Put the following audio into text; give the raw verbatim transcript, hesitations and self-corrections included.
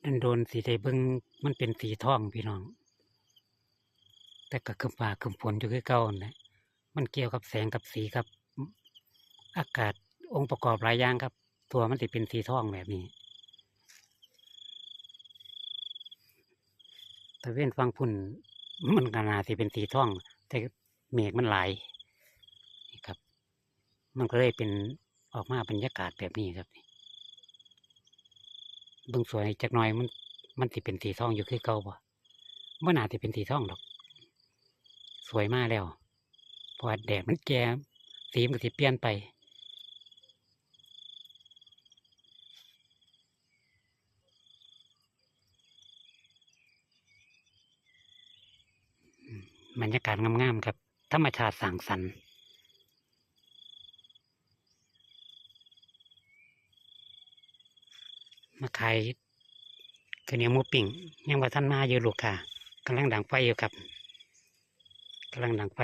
โดนๆสิได้เบิ่งมันเป็นสีทองพี่น้อง แต่ก็ครึ้มฟ้าครึ้มฝนอยู่คือเก่านั่นแหละ มันเกี่ยวกับแสงกับสีครับ อากาศองค์ประกอบหลายอย่างครับ ตัวมันสิเป็นสีทองแบบนี้ ตะเวนฝั่งพุ้นมันก็น่าสิเป็นสีทอง แต่เมฆมันหลายนี่ครับ มันก็เลยเป็นออกมาบรรยากาศแบบนี้ครับ เบิ่งสวยจักหน่อยมัน มันสิเป็นสีทองอยู่คือเก่าบ่ บ่น่าสิเป็นสีทองดอก สวยมาแล้ว เพราะว่าแดดมันแก่ สีมันก็สิเปลี่ยนไป บรรยากาศงามๆครับ ธรรมชาติสร้างสรรค์ มาขายข้าวเหนียวหมูปิ้ง ยังบ่ทันมาอยู่ลูกค้ากำลังดังไฟอยู่ครับ กำลังดังไฟ